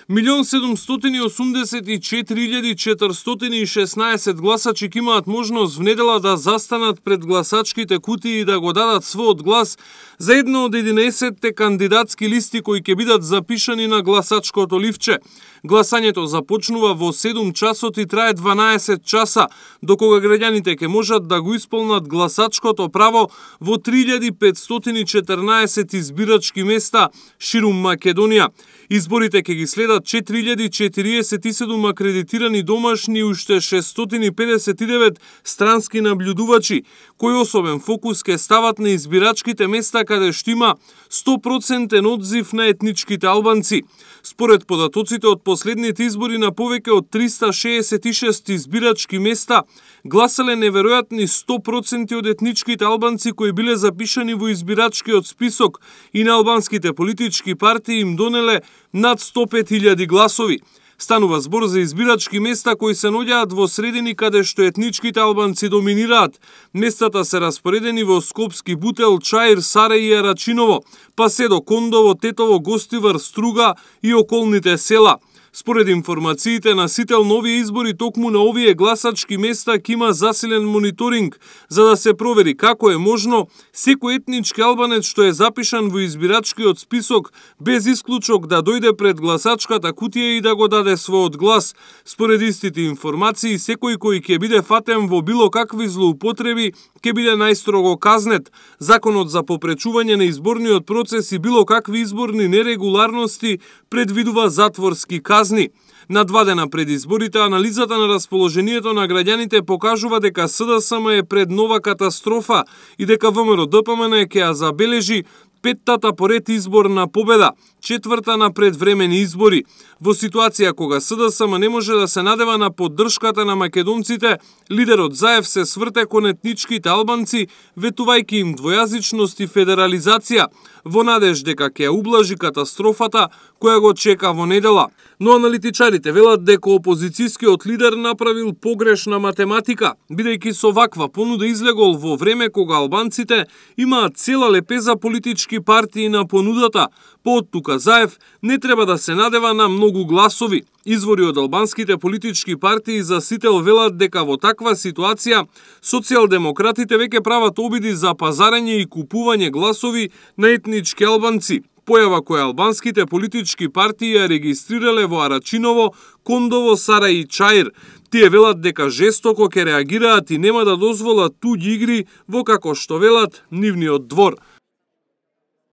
1.784.416 гласачи ќе имаат можност в недела да застанат пред гласачките кутии и да го дадат својот глас за едно од 11 кандидатски листи кои ќе бидат запишани на гласачкото ливче. Гласањето започнува во 7 часот и трае 12 часа, докога граѓаните ќе можат да го исполнат гласачкото право во 3514 избирачки места ширум Македонија. Изборите ќе ги следат 4047 акредитирани домашни и уште 659 странски наблюдувачи, кои особен фокус ќе стават на избирачките места каде што има 100% одзив на етничките албанци. Според податоците од последните избори на повеќе од 366 избирачки места, гласале неверојатни 100% од етничките албанци кои биле запишани во избирачкиот список и на албанските политички партии им донеле над 105.000 гласови. Станува збор за избирачки места кои се наоѓаат во средини каде што етничките албанци доминираат. Местата се распоредени во Скопски Бутел, Чаир, Сарај и Арачиново, па се до Кондово, Тетово, Гостивар, Струга и околните села. Според информациите на сител на овие избори, токму на овие гласачки места ќе има засилен мониторинг, за да се провери како е можно секој етнички албанец што е запишан во избирачкиот список без исклучок да дојде пред гласачката кутија и да го даде својот глас. Според истите информации, секој кој ќе биде фатен во било какви злоупотреби ќе биде најстрого казнет. Законот за попречување на изборниот процес и било какви изборни нерегуларности предвидува затворски казни. На 2 дена пред изборите, анализата на расположението на граѓаните покажува дека СДСМ е пред нова катастрофа и дека ВМРО-ДПМН ќе ја забележи 5-тата поред изборна победа, 4-та на предвремени избори. Во ситуација кога СДСМ не може да се надева на поддршката на македонците, лидерот Заев се сврте кон етничките албанци, ветувајќи им двојазичност и федерализација, во надеж дека ќе ја ублажи катастрофата која го чека во недела. Но аналитичарите велат дека опозицијскиот лидер направил погрешна математика, бидејќи со ваква понуда излегол во време кога албанците имаат цела лепеза политички партии на понудата. По оттука Заев не треба да се надева на многу гласови. Извори од албанските политички партии за сител велат дека во таква ситуација социјалдемократите веќе прават обиди за пазарење и купување гласови на етнички албанци. Појава која албанските политички партии ја регистрирале во Арачиново, Кондово, Сарај и Чаир. Тие велат дека жестоко ќе реагираат и нема да дозволат туѓи игри во како што велат нивниот двор.